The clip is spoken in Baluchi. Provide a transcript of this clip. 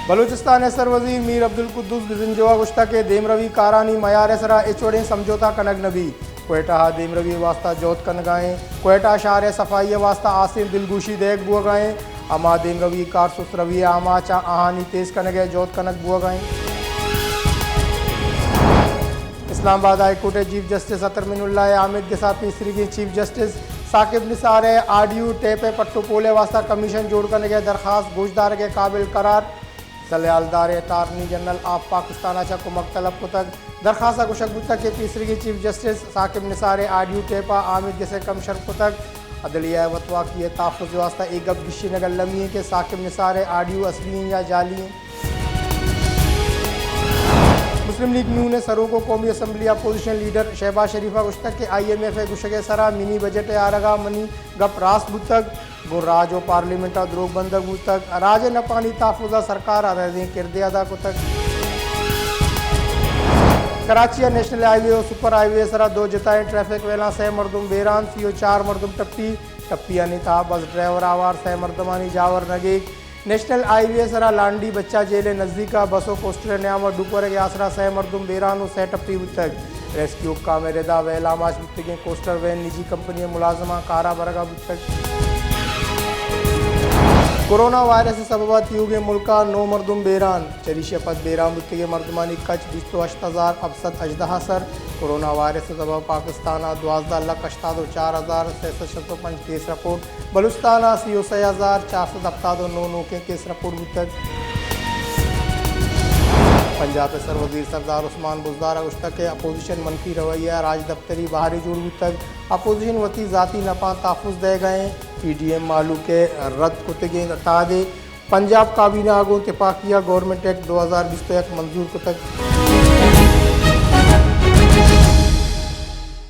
بلوچستان ء سروزیر میر عبدالقدوس بزنجو ء گوشتگ کہ دیمروی کارانی معیار ء سرا ہچ وڑیں سمجھوتہ کنگ نہ بیت۔ کوئٹہ ء دیمروی ء واستہ جہد کنگا ایں۔ کوئٹہ شہر ء صفائی ء واستہ ہاسیں دلگوشی دئیگ بوہگا ایں۔ ہما دیمروی کار سست روی ء آماچ ء آہانی تیز کنگ ء جہد کنگ بوہگا ایں۔ اسلام آباد ہائی کورٹ ء چیف جسٹس اطہر من اللہ ء آمید گس ء پیسریگیں چیف جسٹس ثاقب نثار ء آڈیو ٹیپ ء پٹ ء پول ء واستہ کمیشن جوڑ کنگ ء درخواست گوشدارگ ء قابل قرار۔ صلاح الدار ء اٹارنی جنرل آف پاکستان ء چہ کمک طلب کتگ۔ درخواست ء گوشگ بوتگ کہ پیسریگیں چیف جسٹس ثاقب نثار ء آڈیو ٹیپ ء آمید گس ء کم شرپ کتگ۔ عدلیہ ء وتواکی ء تحفظ ء واستہ اے گپ گیشینگ المی انت کہ ثاقب نثار ء آڈیو اصلی انت یا جعلی انت۔ مسلم لیگ نون ء سروک ء قومی اسمبلی اپوزیشن لیڈر شہباز شریف ء گوشتگ کہ آئی ایم ایف ء گوشگ ء سرا منی بجٹ ء آرگ ء منی گپ راست بوتگ، گوں راج ء پارلیمنٹ ء دروگ بندگ بوتگ، راج ء نپانی تحفظ ء سرکار ء ردیں کردے ادا کتگ۔ کراچی ء نیشنل ہائی وے ء سپر ہائی وے ء سرا دو جتائیں ٹریفک ویلاں سئے مردم بیران، سی ء چار مردم ٹپی، ٹپیانی تہا بس ڈرائیور آوار، سئے مردمانی جاور نگیگ۔ نیشنل ہائی وے ء سرا لانڈی بچہ جیل ء نزیک ء بس ء کوسٹر ء نیام ء ڈوک ورگ ء آسرا سئے مردم بیران ء سئے ٹپی بوتگ۔ ریسکیو حکام ء ردا ویل آماچ بوتگیں کوسٹر وین نجی کمپنی ء ملازماں کار ء برگ ء بوتگ۔ کورونا وائرس ء سبب ء تیوگیں ملک ء نو مردم بیران، چریشی ء پد بیران بوتگیں مردمانی کچ بیست ء ہشت ہزار ہپت سد ہژدہ ء سر۔ کورونا وائرس ء سبب ء پاکستان ء دوازدہ لکھ ہشتاد ء چار ہزار سئے سد شست ء پنچ کیس رپورٹ۔ بلوچستان ء سی ء سئے ہزار چار سد ہپتاد ء نو نوکیں کیس رپورٹ بوتگ۔ پنجاب ء سر وزیر سردار عثمان بزدار ء گوشتگ کہ اپوزیشن منفی رویہ ء راجدپتری بہرے جوڑ بوتگ، اپوزیشن وتی ذاتی نپاں تحفظ دئیگ ء انت، پی ڈی ایم مہلوک ء رد کتگیں تہدے۔ پنجاب کابینہ ء گوں تپاکی ء گورنمنٹ ایکٹ دو ہزار بیست ء یک منظور کتگ۔